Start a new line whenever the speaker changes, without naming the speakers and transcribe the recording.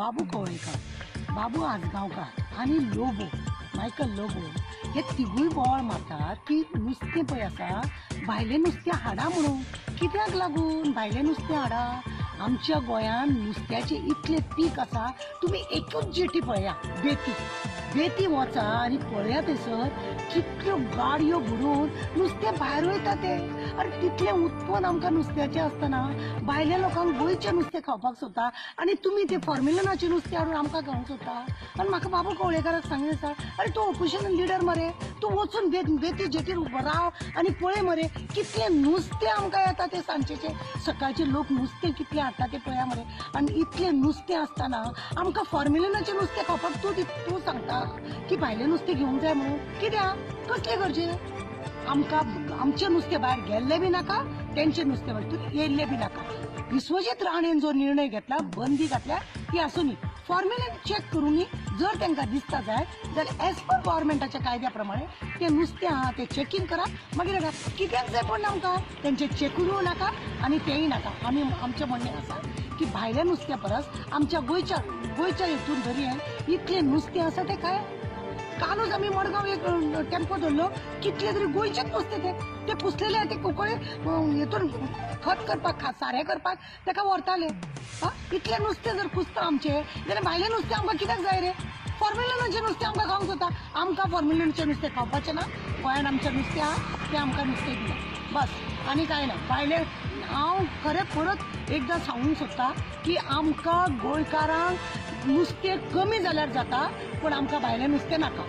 बाबू कवळेकर, बाबू आजगांवकार आनी लोबो, मायकल लोबो हे तिगूय बोवाळ मारतात की नुस्तें पळय आसा भायलें नुस्तें हाडा म्हणून. कित्याक लागून भायलें नुस्तें हाडा? आमच्या गोंयांत नुस्त्याचें इतलें पीक आसा, तुमी एकूच जेटी पळया, बेती बेती वचा आनी पळया थंयसर कितल्यो गाडयो भरून नुस्तें भायर वयता तें. आनी तितलें उत्पन्न आमकां नुस्त्याचें आसतना भायल्या लोकांक गोंयचें नुस्तें खावपाक सोदता आनी तुमी तें फॉर्मेलिनाचें नुस्तें हाडून आमकां खावंक सोदता. आनी म्हाका बाबू कवळेकाराक सांगलें आसा, अरे तूं ऑपोजिशन लिडर मरे, तूं वचून बेती जेटीर उबो राव आनी पळय मरे कितलें नुस्तें आमकां येता तें सांजेचें. सकाळचें लोक नुस्तें कितलें हाडटा तें पळया मरे. आनी इतलें नुस्तें आसतना आमकां फॉर्मेलिनाचें नुस्तें खावपाक तूं तूं सांगता की भायलें नुस्तें घेवंक जाय म्हणून. कित्याक, कसले गरजे? आमकां आमचें नुस्तें भायर गेल्लें बी नाका, तेंचें नुस्तें भायर येयल्लें बी नाका. विश्वजीत राणेन जो निर्णय घेतला, बंदी घातल्या ती आसूनी, फॉर्मेलिन चॅक करूनी जर तांकां दिसता जाय जाल्यार एज पर गव्हर्मेंटाच्या कायद्या प्रमाणे तें नुस्तें आहा तें चॅकींग करा, मागीर कित्याक जाय पडना आमकां तेंचें चॅकूय नाका आनी तेंय नाका. आमी आमचें म्हणणें आसा की भायल्या नुस्त्या परस आमच्या गोंयच्या गोंयच्या हितून दर्यान इतलें नुस्तें आसा तें काय. कालूच आमी मडगांव एक टेम्पो धरलो, कितले तरी गोंयचेच नुस्तें तें ते पुसलेले ते कुंकळे हेतून खत करपाक सारें करपाक ताका व्हरताले. आं, इतलें नुस्तें जर कुसता आमचें जाल्यार भायलें नुस्तें आमकां कित्याक जाय रे? फॉर्मेलिनाचें नुस्तें आमकां खावंक जाता. आमकां फॉर्मेलिनाचें नुस्तें खावपाचें ना. गोंयांत आमचें नुस्तें आहा तें आमकां नुस्तें दिया बस, आनी कांय ना. भायलें हांव खरें परत एकदां सांगूंक सोदता की आमकां गोंयकारांक नुस्तें कमी जाल्यार जाता, पूण आमकां भायलें नुस्तें नाका.